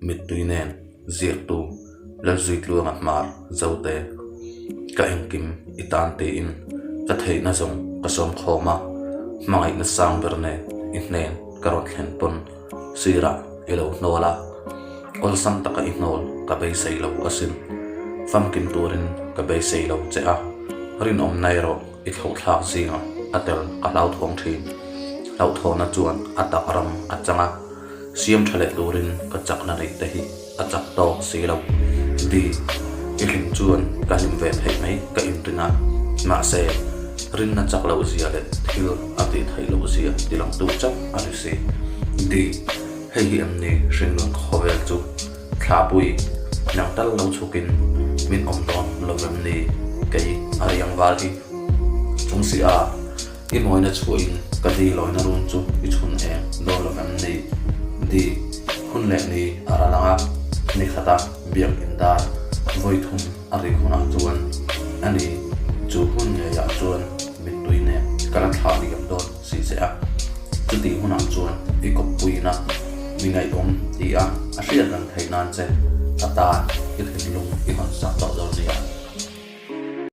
Mittui nen ziaktu Lalzuitluanga hmar Zote ka engkim i tan tiin ka theihna zawng ka sawm khawm a, hmangaihna sang ber nen i hnen ka rawn thlen pawn sirah i lo hnawl a, awlsam taka i hnawl ka beisei lo asin. Famkim turin ka beisei lo che a, rinawmna erawh i thlauhthlak zingah a tel ka hlauthawng thin. Hlauhthawhna chuan a tak ram a chang a. Siam tha leh turin ka chakna neih te hi a chak tawk si lo. Di, i hlim chuan ka hlim ve theih mai ka inring a, mahse, rinna chak loh zia leh thil a tih theih loh zia ti langtu chauh a ni si. Di, hei hi em ni hringnun khawvel chu thlapui nang tal lo chhukin min awm dawn lo em ni kei a riang val hi chung si a. I mawina chhuahin ka di lawina run chu i chhun eng dawn lo vem ni? Di, hun leh ni a ral ang a, ni khata biak indar vawi thum a rik hunah chuan a ni, chu hun ngeiah chuan mittui nen ka la thlah liam dawn si che a, chutih hunah chuan i kawppuina mi ngaihawm ti a a hriat reng theih nan che a tan i thinlung i hawn sak tawh dawn nia.